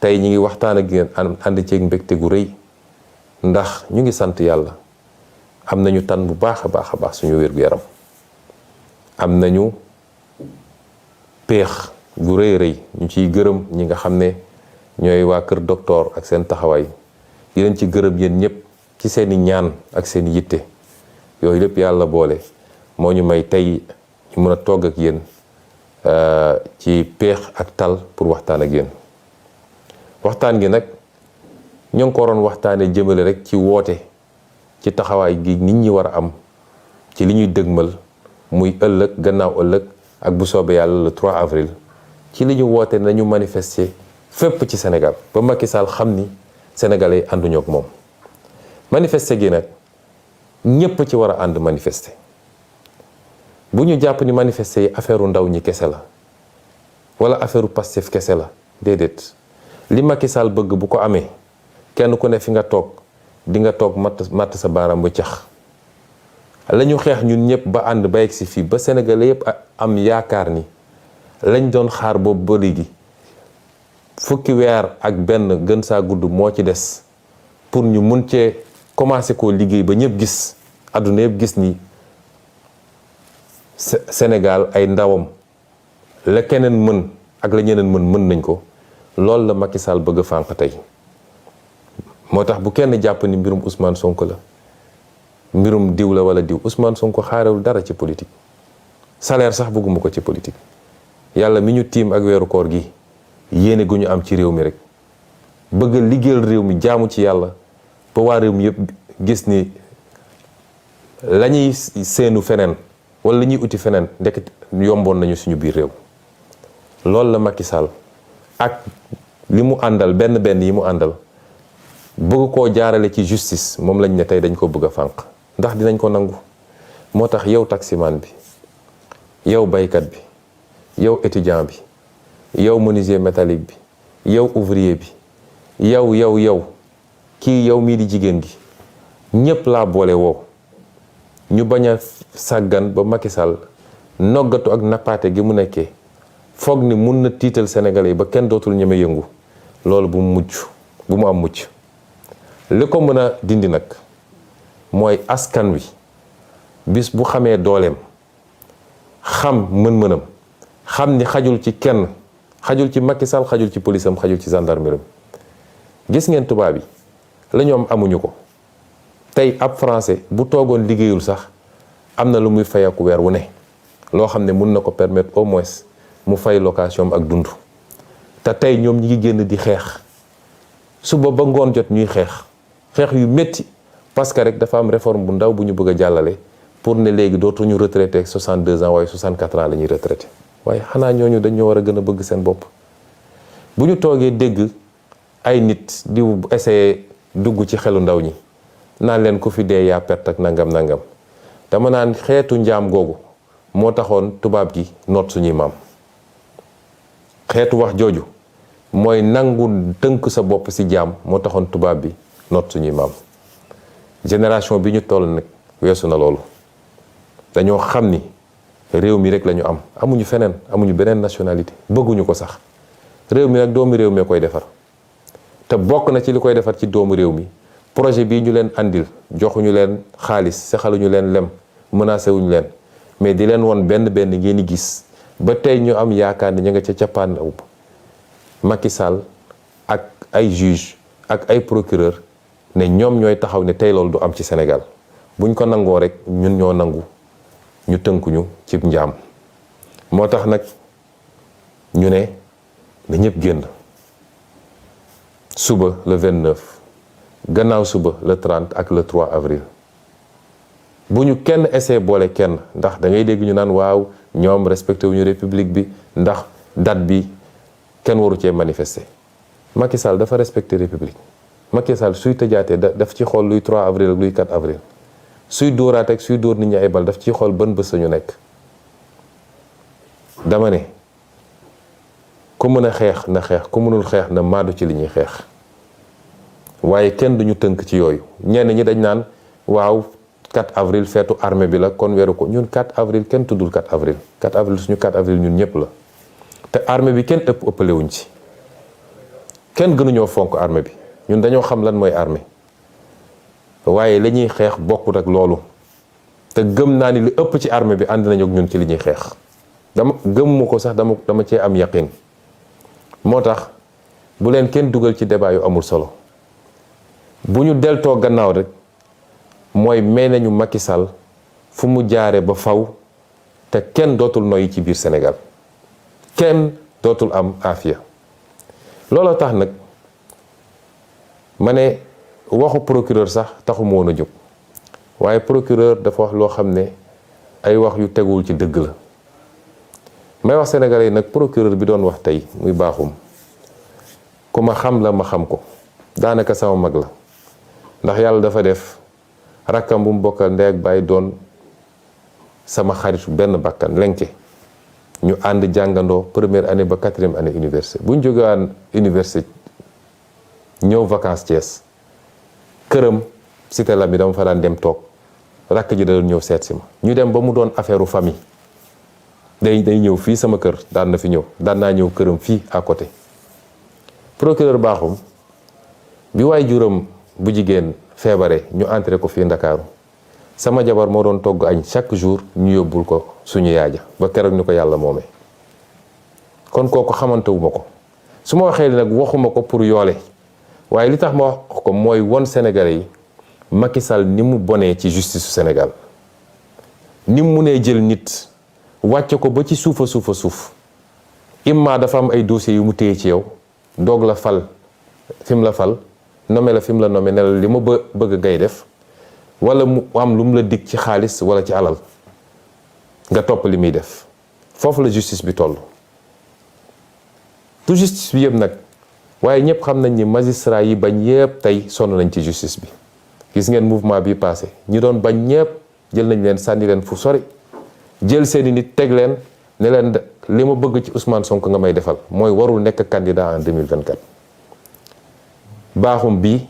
tey ñi ngi waxtaan ak yéen ànd ceeg mbégte gu rëy ndax ñu ngi sant yàlla am nañu tan bu baax a baax suñu wér-gu-yaram am nañu péex gu rëy ñu ciy gërëm ñi nga xam ne ñooy waa kër docteur ak seen taxawaay di leen ci gërëm yéen ñëpp ci seeni ñaan ak seeni yitte yooyu lépp yàlla boole moo ñu may tey ñu mën a togg ak yéen ci péex ak tal pour waxtaan ak yéen waxtaan gi nag ñoo ngi ko waroon waxtaanee jëmale rek ci woote ci taxawaay gi nit ñi war a am ci li ñuy dëgmal muy ëllëg gannaaw ëllëg ak bu soobee yàlla le 3 avril ci li ñu woote nañu manifester fépp ci Sénégal ba Macky Sall xam ni sénégalais yi ànduñoo ak moom manifester gi nag ñépp ci war a ànd manifester bu ñu jàpp ni manifester yi affaire ndaw ñi kese la wala affaire Pastef kese la déedéet li Macky Sall bëgg bu ko amee kenn ku ne fi nga toog di nga toog matt sa baaraam ba cax la ñu xeex ñun ñëpp ba ànd ba yegg si fii ba sénégalais yëpp am yaakaar ni lañ doon xaar boobu ba léegi fukki weer ak benn gën saa gudd moo ci des pour ñu mun cee commencé koo liggéey ba ñëpp gis àdduna yëpp gis ni Sénégal ay ndawam la keneen mën ak la ñeneen mën nañ ko loolu la Macky Sall bëgg a fànq tey moo tax bu kenn jàpp ni mbirum Ousmane Sonko la mbirum diw la wala diw Ousmane Sonko xaarewul dara ci politique salaire sax bëgguma ko ci politique yàlla mi ñu tiim ak weeru koor gi yéene gu ñu am ci réew mi rek bëgg liggéeyal réew mi jaamu ci yàlla ba waa réew mi yëpp gis ni la ñuy seenu feneen wala la ñuy uti feneen ndekk yomboon nañu suñu biir réew loolu la Macky Sall ak li mu àndal benn yi mu àndal bëgg koo jaarale ci justice moom lañ ne tey dañ ko bëgg a fànq ndax dinañ ko nangu moo tax yow taximan bi yow baykat bi yow étudiant bi yow menuisier métallique bi yow ouvrier bi yow kii yow mii di jigéen gi ñépp laa boole woo ñu bañ a sàggan ba Macky Sall noggatu ak nappaate gi mu nekkee foog ni mun na tiital sénégalais yi ba kenn dootul ñeme yëngu loolu bu mu am mucc li ko mën a dindi nag mooy askan wi bis bu xamee dooleem xam mën-mënam xam ni xajul ci kenn xajul ci Macky Sall xajul ci police xajul ci gendarmerie gis ngeen tubaab yi la ñoom amuñu ko tey ab français bu toogoon liggéeyul sax am na lu muy fayeeku weer wu ne loo xam ne mun na ko permettre au moins mu fay location ak dund te tey ñoom ñi ngi génn di xeex suba ba ngoon jot ñuy xeex yu métti parce que rek dafa am réforme bu ndaw bu ñu bëgg a jàllale pour ne léegi dootuñu retraité 62 ans waaye 64 ans la ñuy retraité waaye xanaa ñooñu dañoo war a gën a bëgg seen bopp bu ñu toogee dégg ay nit di essayer dugg ci xelu ndaw ñi naan leen ku fi dee yaa perte ak nangam dama naan xeetu njaam googu moo taxoon tubaab gi noot suñuy maam xeetu wax jooju mooy nangu tënk sa bopp ci jaam moo taxoon tubaab bi noot suñuy maam génération bi ñu toll nag weesu na loolu dañoo xam ni réew mi rek lañu am amuñu feneen amuñu beneen nationalité bëgguñu ko sax réew mi nag doomu réew mi koy defar te bokk na ci li koy defar ci doomu réew mi projet bii ñu leen andil joxuñu leen xaalis sexaluñu leen lem menacé wuñu leen mais di leen won benn ngeen di gis ba tey ñu am yaakaar ni ñu nga ca cappaandaw Macky Sall ak ay juge ak ay procureur ne ñoom ñooy taxaw ne tey loolu du am ci Sénégal buñ ko nangoo rek ñun ñoo nangu ñu tënkuñu ci njaam moo tax nag ñu ne na ñëpp génn suba le 29 gannaaw suba le 30 ak le 3 avril bu ñu kenn essayé boole kenn ndax da ngay dégg ñu naan waaw ñoom respecté wuñu république bi ndax date bi kenn waru cee manifester Macky Sall dafa respecté république Macky Sall suy tëjaatee daf ci xool luy 3 avril ak luy 4 avril suy dóoraat ak suy dóor nit ñi ay bal daf ciy xool ban bés ñu nekk dama ne ku mën a xeex na xeex ku mënul xeex na maadu ci li ñuy xeex waaye kenn duñu tënk ci yooyu ñenn ñi dañ naan waaw 4 avril feetu armée bi la kon weeru ko ñun 4 avril kenn tuddul 4 avril 4 avril suñu 4 avril ñun ñëpp la te armée bi kenn ëppale wuñ ci kenn gënuñoo fonk armée bi ñun dañoo xam lan mooy armée waaye li ñuy xeex bokkut ak loolu te gëm naa ni li ëpp ci armée bi ànd nañu ak ñun ci li ñuy xeex dama gëmmu ko sax dama cee am yaqin moo tax bu leen kenn dugal ci débat yu amul solo bu ñu deltoo gannaaw rek mooy may nañu Macky Sall fu mu jaare ba faw te kenn dootul noyyi ci biir Sénégal kenn dootul am aafiya looloo tax nag ma ne waxu procureur sax taxu ma woon a jóg waaye procureur dafa wax loo xam ne ay wax yu teguwul ci dëgg la may wax sénégalais yi nag procureur bi doon wax tey muy baaxum ku ma xam la ma xam ko daanaka sama mag la ndax yàlla dafa def rakkam bu mu bokkal ndey ak baay doon sama xaritu benn bakkan lenke ñu ànd jàngandoo première année ba 4e année université bu ñu jógewaan université ñëw vacances Thiès këram cité la bi dama fa daan dem toog rakk ji da doon ñëw seet si ma ñu dem ba mu doon affaire famille day ñëw fii sama kër daan na fi ñëw daan naa ñëw këram fii à côté procureur baaxum bi waay juram bu jigéen feebare ñu entré ko fii Ndakaaru sama jabar moo doon togg añ chaque jour ñu yóbbul ko suñu yaaja ba keroog ni ko yàlla moomee kon kooku xamantewuma ko su ma waxee nag waxuma ko pour yoole waaye li tax ma wax ko mooy won Sénégalais yi Macky Sall ni mu bonee ci justice su Sénégal ni mu munee jël nit wàcce ko ba ci suufa suuf imma dafa am ay dossiers yu mu téye ci yow doog la fal fi mu la fal nommé la fi mu la nommé ne la li ma bëgg ngay def wala mu am lu mu la dig ci xaalis wala ci alal nga topp li muy def foofu la justice bi toll tout justice bi yëpp nag waaye ñëpp xam nañ ni magistrat yi bañ yëpp tey sonn nañ ci justice bi gis ngeen mouvement bi passé ñi doon bañ ñëpp jël nañ leen sànni leen fu sori jël seeni nit teg leen ne leen li ma bëgg ci Ousmane Sonko nga may defal mooy warul nekk candidat en 2024 baaxum bii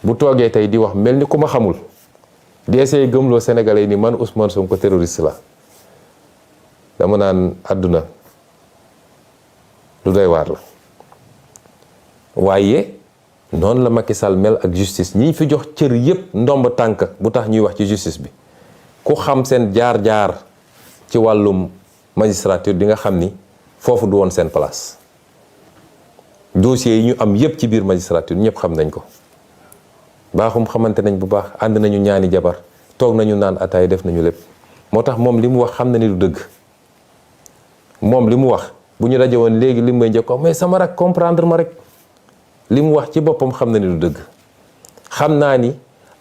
bu toogee tey di wax mel ni ku ma xamul di essayer gëmloo Sénégalais ni man Ousmane Sonko terroriste la dama naan àdduna lu doy waar la waaye noonu la Macky Sall mel ak justice ñi fi jox cër yépp ndomb tànk bu tax ñuy wax ci justice bi ku xam seen jaar-jaar ci wàllum magistrature di nga xam ni foofu du woon seen place dossiers yi ñu am yépp ci biir magistrature ñëpp xam nañ ko baaxum xamante nañ bu baax ànd nañu ñaani jabar toog nañu naan ataay def nañu lépp moo tax moom li mu wax xam na ni du dëgg moom li mu wax bu ñu daje woon léegi li may njëkk mais sama rak comprendre ma rek li mu wax ci boppam xam na ni du dëgg xam naa ni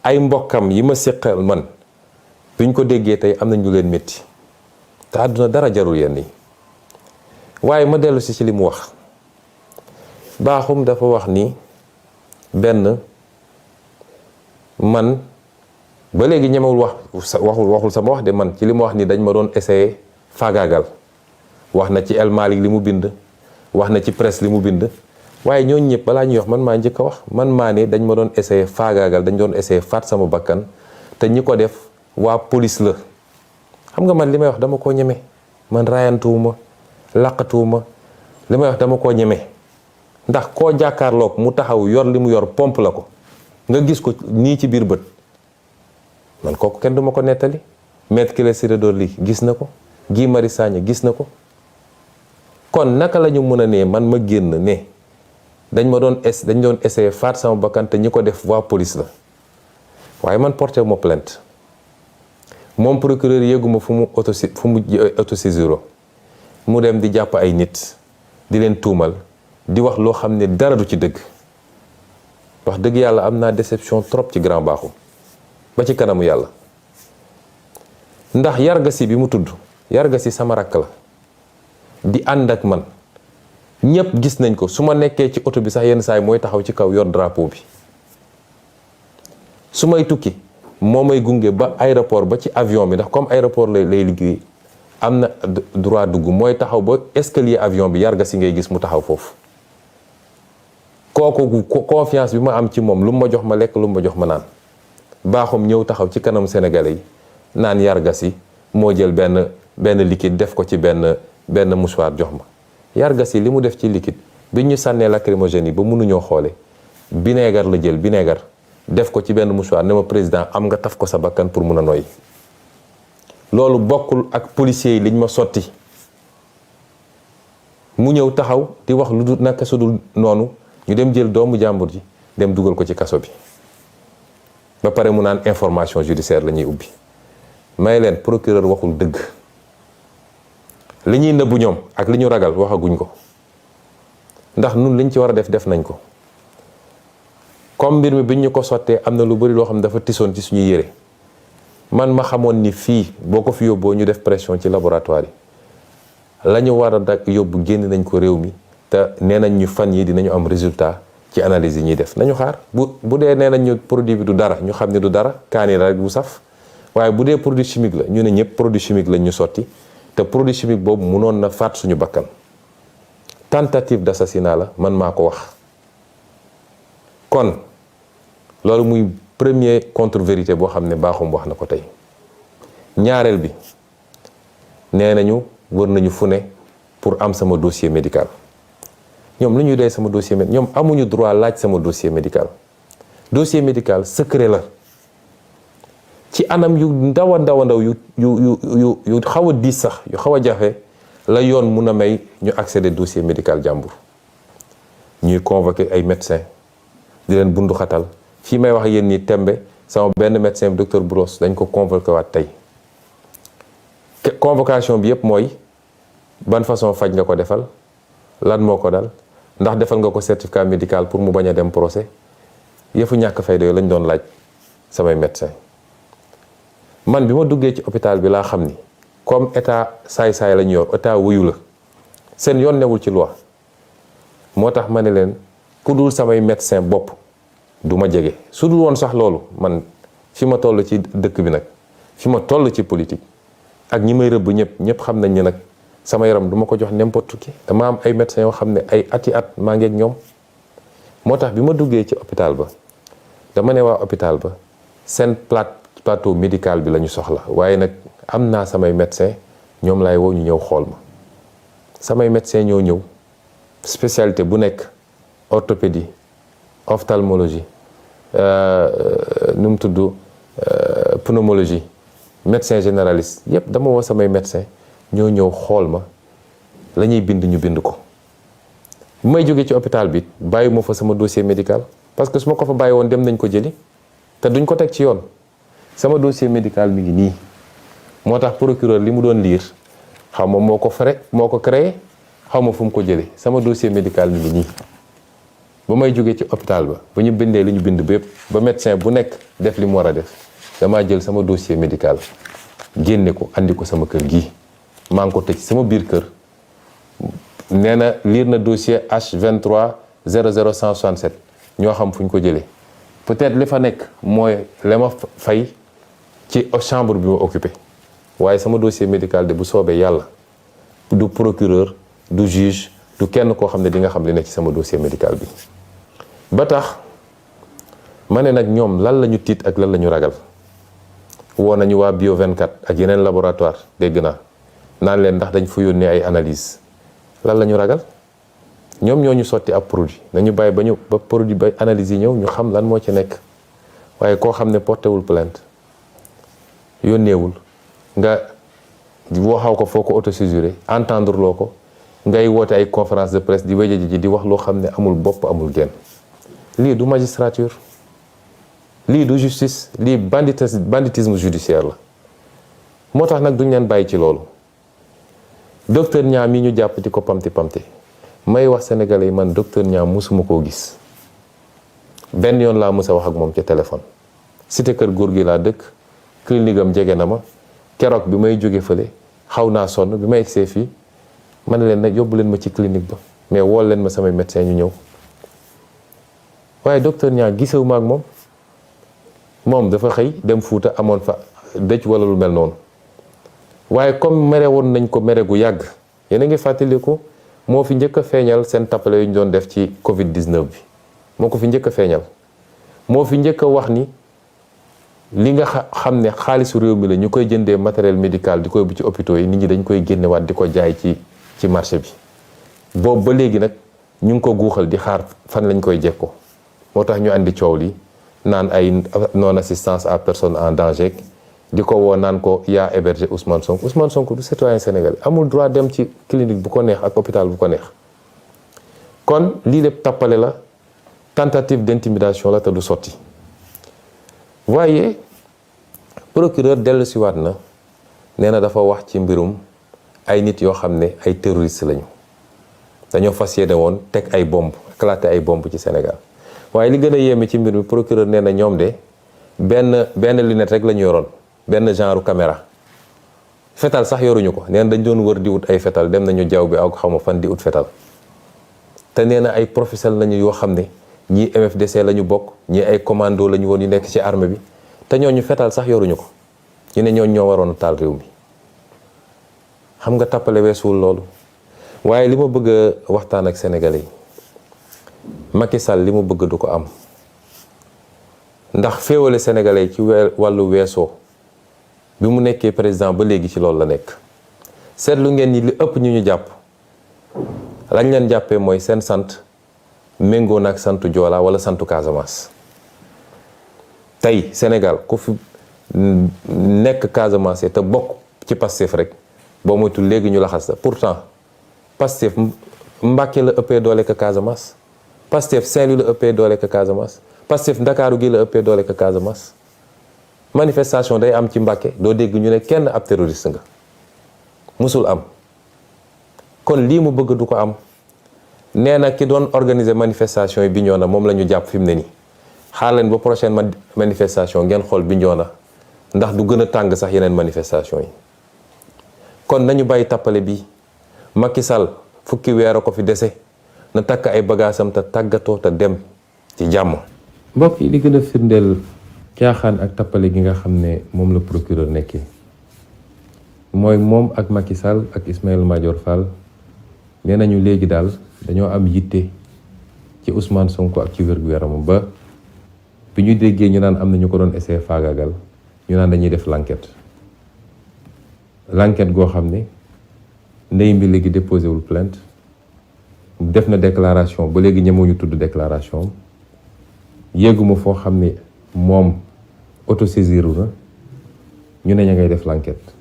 ay mbokkam yi ma séqal man buñ ko déggee tey am na ñu leen métti te àdduna dara jarul yenn yi waaye ma dellu si ci li mu wax baaxum dafa wax ni benn man ba léegi ñemewul waxul sama wax de man ci li mu wax ni dañ ma doon essayer faagaagal wax na ci El Malick li mu bind wax na ci presse li mu bind waaye ñooñu ñëpp balaa ñuy wax man maa njëkk a wax man maa ne dañ ma doon essayer faagaagal dañ doon essayer faat sama bakkan te ñi ko def waa police la xam nga man li may wax dama koo ñeme man raayantuwuma laqatuwuma li may wax dama koo ñeme ndax koo jàkkaarloog mu taxaw yor li mu yor pompe la ko nga gis ko nii ci biir bët man kooku kenn duma ko nettali Maître Ciré Clédor Ly gis na ko Guy Marius Sagna gis na ko kon naka la ñu mën a nee man ma génn ne dañ doon essayer faat sama bakkan te ñi ko def waa police la waaye man porté ma plainte moom procureur yéeguma fu mu autosaisiro mu dem di jàpp ay nit di leen tuumal di wax loo xam ne dara du ci dëgg wax dëgg yàlla am naa déception trop ci grand baaxum ba ci kanamu yàlla ndax yargasi bi mu tudd yargasi sama rakk la di ànd ak man ñëpp gis nañ ko su ma nekkee ci oto bi sax yenn saay mooy taxaw ci kaw yor drapeau bi su may tukki moo may gunge ba aéroport ba ci avion bi ndax comme aéroport lay liggéey am na droit dugg mooy taxaw ba escalier avion bi yargasi ngay gis mu taxaw foofu kooku confiance bi ma am ci moom lu mu ma jox ma lekk lu mu ma jox ma naan baaxum ñëw taxaw ci kanam sénégalais yi naan yargasi moo jël benn liquide def ko ci benn mouchoir jox ma yargasi li mu def ci liquide bi ñu sànnee lacrymogène yi ba mënuñoo xoole vinaigre la jël vinaigre def ko ci benn mouchoir ne ma président am nga taf ko sa bakkan pour mun a noyyi. loolu bokkul ak policiers yi liñ ma sotti mu ñëw taxaw di wax lu dul naka su dul noonu ñu dem jël doomu jàmbur ji dem dugal ko ci kaso bi ba pare mu naan information judiciaire la ñuy ubbi may leen procureur waxul dëgg li ñuy nëbbu ñoom ak li ñu ragal waxaguñ ko ndax nun liñ ci war a def nañ ko comme mbir mi biñ ñu ko sottee am na lu bari loo xam ne dafa tisoon ci suñu yére man ma xamoon ni fii boo ko fi yóbboo ñu def pression ci laboratoire yi la ñu war a dak yóbbu génn nañ ko réew mi te nee nañ ñu fan yi dinañu am résultat ci analyse yi ñuy def nañu xaar bu dee nee nañ ñu produit bi du dara ñu xam ne du dara kaani la rek bu saf waaye bu dee produit chimique la ñu ne ñëpp produit chimique lañ ñu sotti te produit chimique boobu mënoon na faat suñu bakkan tentative d'assassinat la man maa ko wax kon loolu muy premier contre-vérité boo xam ne Bakhoum wax na ko tey ñaareel bi nee nañu wër nañu fu ne pour am sama dossier médical ñoom lu ñuy doy sama dossier médical ñoom amuñu droit laaj sama dossier médical secret la ci anam yu ndaw a ndaw yu xaw a diis sax yu xaw a jafe la yoon mun a may ñu accéder dossier médical jàmbur ñuy convoquer ay médecins di leen bundu xatal fii may wax yéen nii tembe sama benn médecin docteur Bros dañ ko convoqué waat tey convocation bi yëpp mooy ban façon faj nga ko defal lan moo ko dal ndax defal nga ko certificat médical pour mu bañ a dem procès yëfu ñàkk fayda yooyu lañ doon laaj samay médecin man bi ma duggee ci hôpital bi laa xam ni comme état saay-saay lañu yor état wuyu la seen yoon newul ci loi moo tax ma ne leen ku dul samay médecin bopp du ma jege su dul woon sax loolu man fi ma toll ci dëkk bi nag fi ma toll ci politique ak ñi may rëbb ñëpp xam nañ ne nag sama yaram du ma ko jox n'importe qui dama am ay médecins yoo xam ne ay ati at maa ngi ak ñoom moo tax bi ma duggee ci hôpital ba dama ne waa hôpital ba seen plateau médical bi la ñu soxla waaye nag am naa samay médecins ñoom laay woo ñu ñëw xool ma samay médecins ñoo ñëw spécialité bu nekk orthopédie ophtalmologie nu mu tudd pneumologie médecin généraliste yépp dama woo samay médecins ñoo ñëw xool ma la ñuy bind ñu bind ko bu may jógee ci hôpital bi bàyyi ma fa sama dossier médical parce que su ma ko fa bàyyi woon dem nañ ko jëli te duñ ko teg ci yoon sama dossier médical mi ngi nii moo tax procureur li mu doon liir xaw ma moo ko créé xaw ma fu mu ko jëlee sama dossier médical mi ngi nii ba may jógee ci hôpital ba ñu bindee li ñu bind bépp ba médecin bu nekk def li mu war a def damaa jël sama dossier médical génne ko andi ko sama kër gii maa ngi ko tëj sama biir kër nee na liir na dossier H23 00167 ñoo xam fu ñu ko jëlee peut-être li fa nekk mooy la ma fay ci chambre bi ma occupé waaye sama dossier médical de bu soobee yàlla du procureur du juge du kenn koo xam ne di nga xam li nekk ci sama dossier médical bi ba tax ma ne nag ñoom lan la ñu tiit ak lan la ñu ragal woo nañu waa Bio 24 ak yeneen laboratoire dégg naa naan leen ndax dañ fa yónnee ay analyse lan la ñu ragal ñoom ñoo ñu sotti ab produit nañu bàyyi ba produit ba analyse yi ñëw ñu xam lan moo ci nekk waaye koo xam ne portéwul plainte yónneewul nga waxaw ko foo ko autosusuré entendre loo ko ngay woote ay conférence de presse di wéje ji di wax loo xam ne amul bopp amul genn lii du magistrature lii du justice lii banditisme judiciaire la moo tax nag duñ leen bàyyi ci loolu docteur Niang mi ñu jàpp di ko pamti may wax sénégalais yi man docteur Niang musuma koo gis benn yoon laa mës a wax ak moom ca téléphone cité kër góor gi laa dëkk clinique am jege na ma keroog bi may jóge fële xaw naa sonn bi may egsee fii ma ne leen nag yóbbu leen ma ci clinique ba mais wool leen ma samay médecin ñu ñëw waaye docteur Niang gisewu ma ak moom dafa xëy dem Fuuta amoon fa dëj wala lu mel noonu waaye comme mere woon nañ ko mere gu yàgg yéen a ngi fàttaliku moo fi njëkk a feeñal seen tappale yu ñu doon def ci Covid 19 bi moo ko fi njëkk a feeñal moo fi njëkk a wax ni li nga xam ne xaalisu réew mi la ñu koy jëndee matériel médical di koy bu ci hôpitaux yi nit ñi dañ koy génnewaat di ko jaay ci marché bi boobu ba léegi nag ñu ngi ko guuxal di xaar fan lañ koy jekkoo moo tax ñu andi coow li naan ay non assistance à personne en danger di ko woo naan ko yaa hébergé Ousmane Sonko du citoyen sénégalais amul droit dem ci clinique bu ko neex ak hôpital bu ko neex kon lii lépp tappale la tentative d'intimidation la te du sotti waaye procureur dellu si waat na nee na dafa wax ci mbirum ay nit yoo xam ne ay terroriste lañu dañoo fas yéene woon teg ay bomb éclater ay bomb ci Sénégal waaye li gën a yéeme ci mbir mi procureur nee na ñoom de benn lunette rek la ñu yoroon benn genre caméra fetal sax yoruñu ko nee na dañ doon wër di wut ay fetal dem nañu jaww bi ak xawma fan di wut fetal te nee na ay professionnels lañu yoo xam ne ñii MFDC la ñu bokk ñii ay commando la ñu woon yu nekk ci armée bi te ñooñu fetal sax yoruñu ko ñu ne ñooñu ñoo waroon a taal réew mi xam nga tàppale weesuwul loolu waaye li ma bëgg a waxtaan ak sénégalais yi Macky Sall li mu bëgg du ko am ndax féewale sénégalais yi ci wàllu weesoo bi mu nekkee président ba léegi ci loolu la nekk seetlu ngeen ni li ëpp ñu jàpp lañ leen jàppee mooy seen sant méngoo na ak santu Joola wala santu Casamance tey Sénégal ku fi nekk Casamance te bokk ci Pastef rek boo moytu léegi ñu laxas la pourtant Pastef Mbàkke la ëppee doole ka Casamance Pastef Saint-Louis la ëppee doole ka Casamance Pastef Ndakaaru gi la ëppee doole ka Casamance manifestation day am ci Mbàkke doo dégg ñu ne kenn ab terroriste nga musul am kon lii mu bëgg du ko am nee na ki doon organiser manifestation yi Bignona moom la ñu jàpp fi mu ne nii xaar leen ba prochaine manifestation ngeen xool Bignona ndax du gën a tàng sax yeneen manifestation yi kon nañu bàyyi tappale bi Macky Sall fukki weer a ko fi dese na takk ay bagaasam te tàggatoo te dem ci jàmm. mbokk yi li gën a firndeel caaxaan ak tappale gi nga xam ne moom la procureur nekkee mooy moom ak Macky Sall ak Ismaïla Madior Fall nee nañu léegi daal dañoo am yitte ci Ousmane Sonko ak ci wér-gu-yaramam ba bi ñu déggee ñu naan am na ñu ko doon essayer faagaagal ñu naan dañuy def l'enquête goo xam ne ndey mbi léegi déposé wul plainte def na déclaration ba léegi ñemewuñu tudd déclaration yéeguma foo xam ne moom autosaisiru na ñu ne ña ngay def l'enquête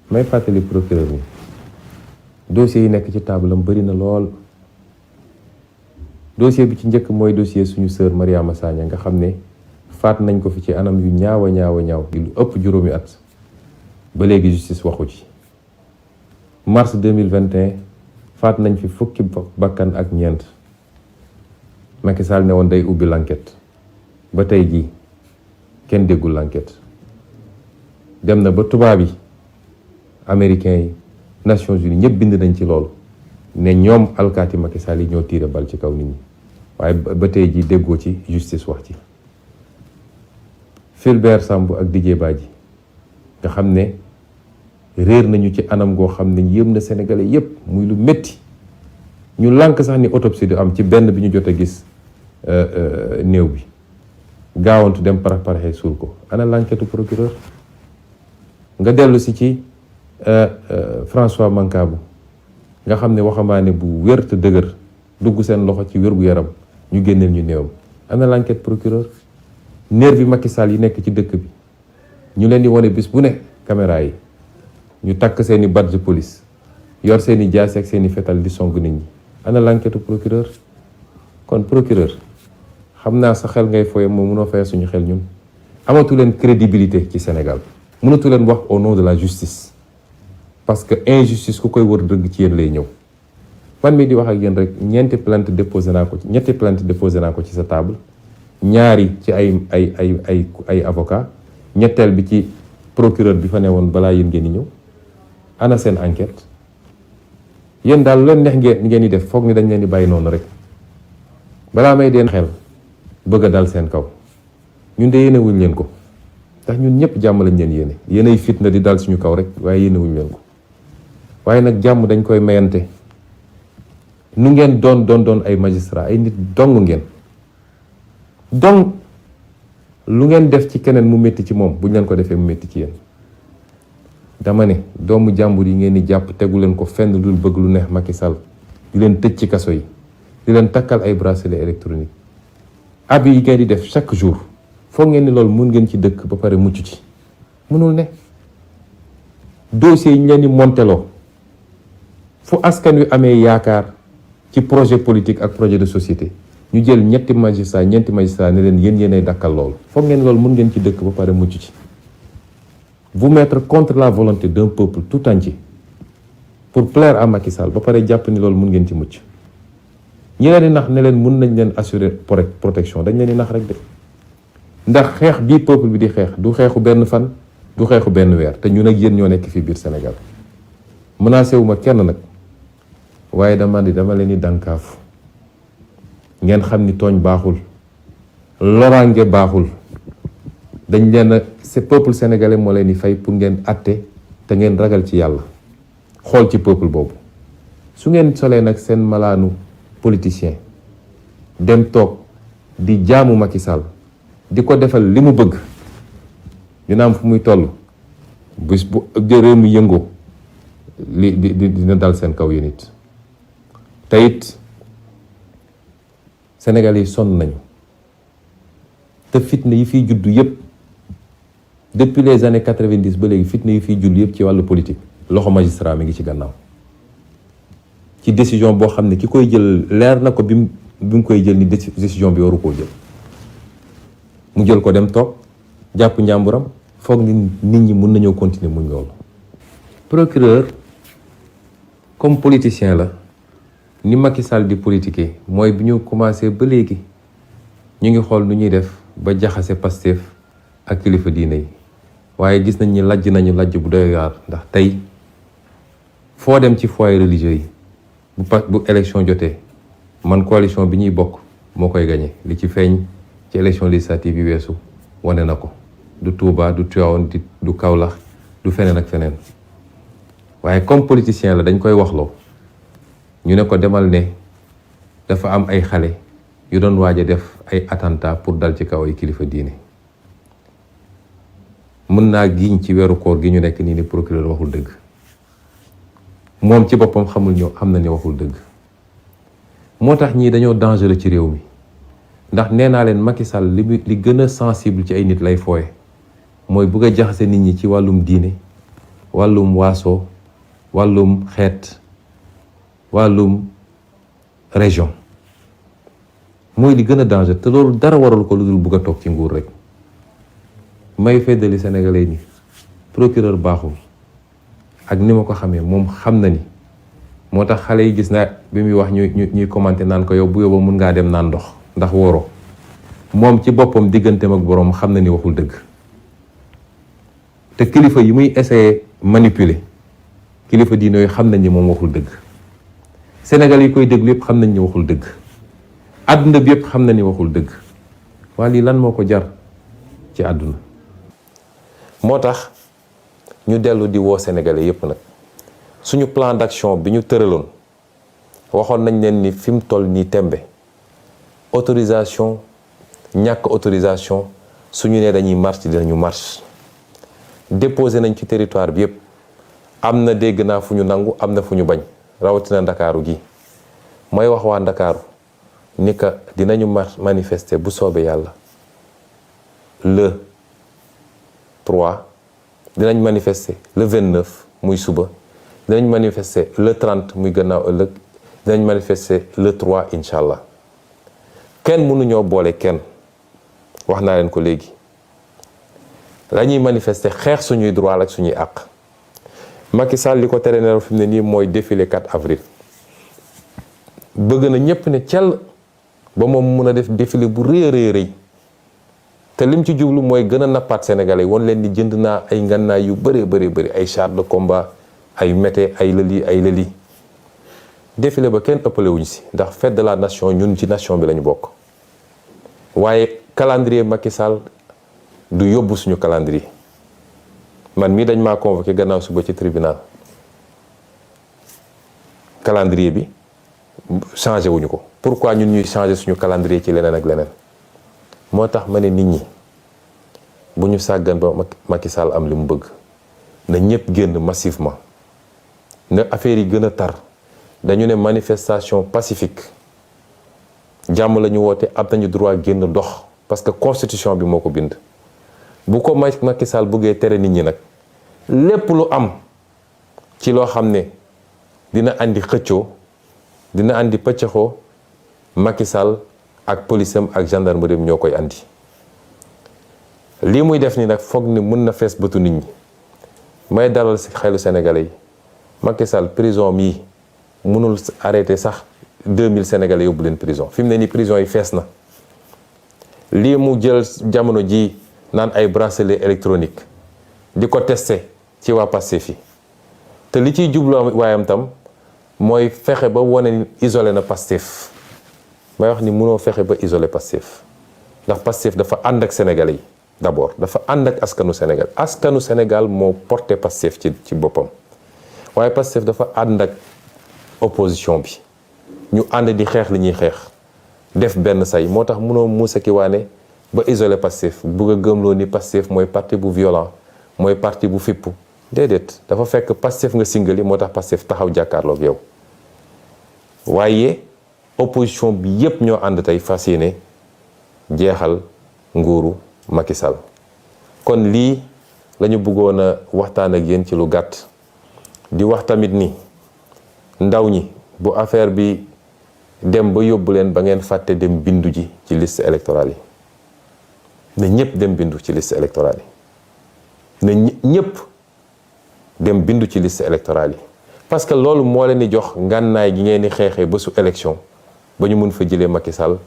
may fàttali procureur ni dossier yi nekk ci table am bëri na lool dossier bi ci njëkk mooy dossier suñu sœur Mariama Sagna nga xam ne faat nañ ko fi ci anam yu ñaaw lu ëpp juróomi at ba léegi justice waxu ci mars 2021 faat nañ fi fukki bakkan ak ñeent Macky Sall ne woon day ubbi l'enquête ba tey jii kenn déggul l'enquête dem na ba tubaab yi américains yi Nations Unies ñëpp bind nañ ci loolu ne ñoom alkaati Macky Sall yi ñoo tiire bal ci kaw nit ñi waaye ba tey jii déggoo ci justice wax ci Fulbert Sambou ak Didier Badji nga xam ne réer nañu ci anam goo xam ne yëm na sénégalais yépp muy lu métti ñu lànk sax ni autopsie du am ci benn bi ñu jot a gis néew bi gaawantu dem paraxee suul ko ana l'enquête procureur nga dellu si ci François Mancabou nga xam ne waxambaane bu wér te dëgër dugg seen loxo ci wér-gu-yaram ñu génneel ñu néewam ana l'enquête procureur nervi Macky Sall yi nekk ci dëkk bi ñu leen di wane bis bu ne caméra yi ñu takk seeni badge police yor seeni jaasi ak seeni fetal di song nit ñi ana l'enquête procureur kon procureur xam naa sa xel ngay foye moom mënoo fayee suñu xel ñun amatu leen crédibilité ci Sénégal mënatu leen wax au nom de la justice parce que injustice ku koy wër dëgg ci yéen lay ñëw man mii di wax ak yéen rek ñetti plainte déposé naa ko ci sa table ñaari ci ay avocat ñetteel bi ci procureur bi fa ne woon balaa yéen ngeen di ñëw ana seen enquête yéen daal lu leen neex ngeen di def foog ni dañ leen di bàyyi noonu rek balaa may deen xel bëgg a dal seen kaw ñun de yéenewuñ leen ko ndax ñun ñëpp jàmm lañ leen yéene yéenay fitna di dal suñu kaw rek waaye yéenewuñ leen ko waaye nag jàmm dañ koy mayante nu ngeen doon ay magistrat ay nit dong ngeen donc lu ngeen def ci keneen mu métti ci moom buñ leen ko defee mu métti ci yéen dama ne doomu jàmbur yi ngeen di jàpp tegu leen ko fenn dul bëgg lu neex Macky Sall di leen tëj ci kaso yi di leen takkal ay bracelet électronique ab yi ngeen di def chaque jour foog ngeen ni loolu mun ngeen ci dëkk ba pare mucc ci mënul ne. dossiers yi ñu leen di monteloo fu askan wi amee yaakaar ci projet politique ak projet de société ñu jël ñeenti magistrat ne leen yéenay dakkal loolu foog ngeen loolu mun ngeen ci dëkk ba pare mucc ci. vous mettre contre la volonté d'un peuple tout entier pour plaire à Macky Sall ba pare jàpp ni loolu mun ngeen ci mucc ñi leen di nax ne leen mun nañ leen assurer protection dañ leen di nax rek de ndax xeex bii peuple bi di xeex du xeexu benn fan du xeexu benn weer te ñun ak yéen ñoo nekk fii biir Sénégal menacé wu ma kenn nag waaye dama leen di dànkaafu ngeen xam ni tooñ baaxul loraange baaxul dañ leen a peuple sénégalais moo leen di fay pour ngeen atte te ngeen ragal ci yàlla xool ci peuple boobu su ngeen solee nag seen malaanu politicien dem toog di jaamu Macky Sall di ko defal li mu bëgg dina am fu muy toll bis bu réew mi yëngoo dina dal seen kaw yéen it te it Sénégal yi sonn nañu te fitna yi fiy juddu yépp depuis les années 90 ba léegi fitna yi fiy juddu yépp ci wàllu politique loxo magistrat mi ngi ci gannaaw ci décision boo xam ne ki koy jël leer na ko bi mu koy jël ni décision bi waru koo jël mu jël ko dem toog jàpp njàmburam foog ni nit ñi mun nañoo continuer muñ loolu. procureur comme politicien la ni Macky Sall di politiquer mooy bi ñu commencé ba léegi ñu ngi xool nu ñuy def ba jaxase Pastef ak kilifa diine yi waaye gis nañ ni nañu lajj bu doy waar ndax tey foo dem ci foyer religieux yi bu élection jotee man coalition bi ñuy bokk moo koy gagné li ci feeñ ci élection législative yi weesu wane na ko du Touba du Tivaouane du Kaolack du feneen ak feneen waaye comme politicien la dañ koy waxloo ñu ne ko demal ne dafa am ay xale yu doon waaj a def ay attentat pour dal ci kaw ay kilifa diine mën naa giñ ci weeru koor gi ñu nekk nii ni procureur waxul dëgg moom ci boppam xam na ni waxul dëgg moo tax ñii dañoo dangereux ci réew mi ndax nee naa leen Macky Sall li gën a sensible ci ay nit lay fooye mooy bëgg a jaxase nit ñi ci wàllum diine wàllum waaso wàllum xeet wàllum région mooy li gën a danger te loolu dara waral ko lu dul bëgg a toog ci nguur rek may feddali sénégalais ni procureur baaxul ak ni ma ko xamee moom xam na ni moo tax xale yi gis naa bi muy wax ñuy commenté naan ko yow bu yóbba mun ngaa dem naan ndox ndax wóoroo moom ci boppam digganteem ak boroom xam na ni waxul dëgg te kilifa yi muy essayer manipuler kilifa diine yooyu xam nañ ni moom waxul dëgg Sénégal yi koy déglu yépp xam nañ ni waxul dëgg àdduna bi yépp xam na ni waxul dëgg waa lii lan moo ko jar ci àdduna moo tax ñu dellu di woo sénégalais yépp nag suñu plan d'action bi ñu tëraloon waxoon nañ leen ni fi mu toll nii tembe autorisation ñàkk autorisation suñu nee dañuy marche dinañu marche déposé nañ ci territoire bi yépp am na dégg naa fu ñu nangu am na fu ñu bañ rawatina ndakaaru gi mooy wax waa ndakaaru ni ka dinañu manifester bu soobee yàlla le 3 dinañ manifester le 29 muy suba dinañ manifester le 30 muy gannaaw ëllëg dinañ manifester le 3 incha allah kenn mënuñoo boole kenn wax naa leen ko léegi la ñuy manifester xeex suñuy droit ak suñuy àq Macky Sall li ko tere nelaw fi mu ne nii mooy défilé 4 avril bëgg na ñépp ne cell ba moom mun a def défilé bu rëy te lim ci jublu mooy gën a nappaat sénégalais won leen ni jënd naa ay ngannaay yu bëri ay chars de combat ay mété ay lëli défilé ba kenn ëppale wuñ si ndax fête de la nation ñun ci nation bi lañu bokk waaye calendrier Macky Sall du yóbbu suñu calendrier man mii dañ maa convoqué gannaaw suba ci tribunal calendrier bi changé wuñu ko pourquoi ñun ñuy changé suñu calendrier ci leneen ak leneen moo tax ma ne nit ñi bu ñu sàggan ba Macky Sall am li mu bëgg na ñëpp génn massivement na affaire yi gën a tar dañu ne manifestation pacifique jàmm la ñu woote, am nañu droit génn dox parce que constitution bi moo ko bind. bu ko Macky Sall bëggee tere nit ñi nag lépp lu am ci loo xam ne dina andi xëccoo dina andi pëccëxoo Macky Sall ak policeam ak gendarmerie ñoo koy andi. lii muy def ni nag foog ni mën na fees bëtu nit ñi may dalal si xelu sénégalais yi Macky Sall prison mii mënul arrêté sax 2000 sénégalais yóbbu leen prison fi mu ne nii prison yi fees na. lii mu jël jamono ji naan ay bracelet électronique di ko testé ci waa Pastef yi te li ciy jublu waayam tam mooy fexe ba wane ni isolé na Pastef. may wax ni mënoo fexe ba isolé Pastef ndax Pastef dafa ànd ak sénégalais yi d'abord dafa ànd ak askanu Sénégal moo porté Pastef ci boppam waaye Pastef dafa ànd ak opposition bi ñu ànd di xeex li ñuy xeex def benn say moo tax mënoo muusa ki waane ba isolé Pastef bugg a gëmloo ni Pastef mooy parti bu violent mooy parti bu fippu déedéet dafa fekk Pastef nga singali moo tax Pastef taxaw jàkkaarloog yow waaye opposition bi yépp ñoo ànd tey fas yéene jeexal nguuru Macky Sall kon lii lañu bëggoon a waxtaan ak yéen ci lu gàtt di wax tamit ni ndaw ñi bu affaire bi dem ba yóbbu leen ba ngeen fàtte dem bindu ji ci liste électorale yi na ñëpp dem bindu ci liste électorale yi na ñëpp dem bindu ci liste électorale yi parce que loolu moo leen di jox ngànnaay gi ngeen di xeexee ba su élection ba ñu mun fa jëlee Macky Sall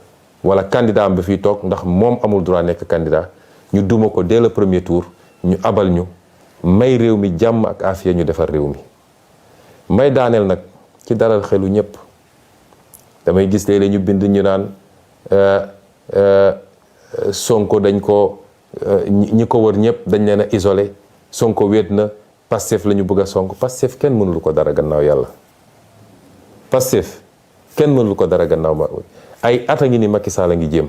wala candidat am ba fiy toog ndax moom amul droit nekk candidat ñu duma ko dès le premier tour ñu abal ñu may réew mi jàmm ak afiya ñu defar réew mi may daaneel nag ci dalal xelu ñëpp damay gis léeg-léeg ñu bind ñu naan Sonko dañ ko ñi ko wër ñëpp dañ leen a isolé Sonko wéet na Pastef la ñu bëgg a Sonko Pastef kenn mënul ko dara gannaaw yàlla Pastef kenn mënul ko dara gannaaw ma ay at a ngi ni Macky Sall a ngi jéem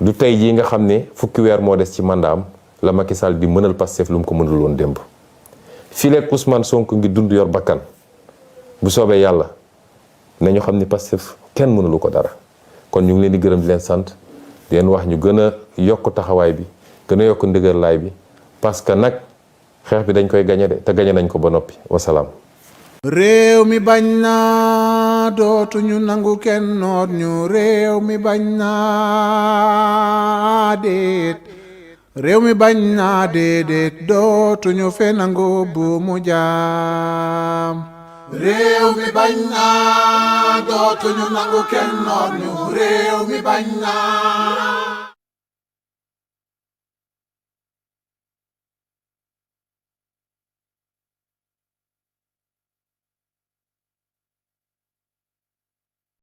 du tey jii nga xam ne fukki weer moo des ci mandaam la Macky Sall di mënal Pastef lu mu ko mënul woon démb fileeg Ousmane Sonko ngi dund yor bakkan bu soobee yàlla nañu xam ni Pastef kenn mënulu ko dara kon ñu ngi leen di gërëm di leen sant di leen wax ñu gën a yokk taxawaay bi gën a yokk ndëgërlaay bi parce que nag xeex bi dañ koy gañe de te gañe nañ ko ba noppi wasalaam. réew mi bañ na dootuñu nangu kenn noot ñu réew mi bañ na déet réew mi bañ na déedéet dootuñu fe nangu bu mu jaam réew mi bañ na dootuñu nangu kenn noot ñu réew mi bañ na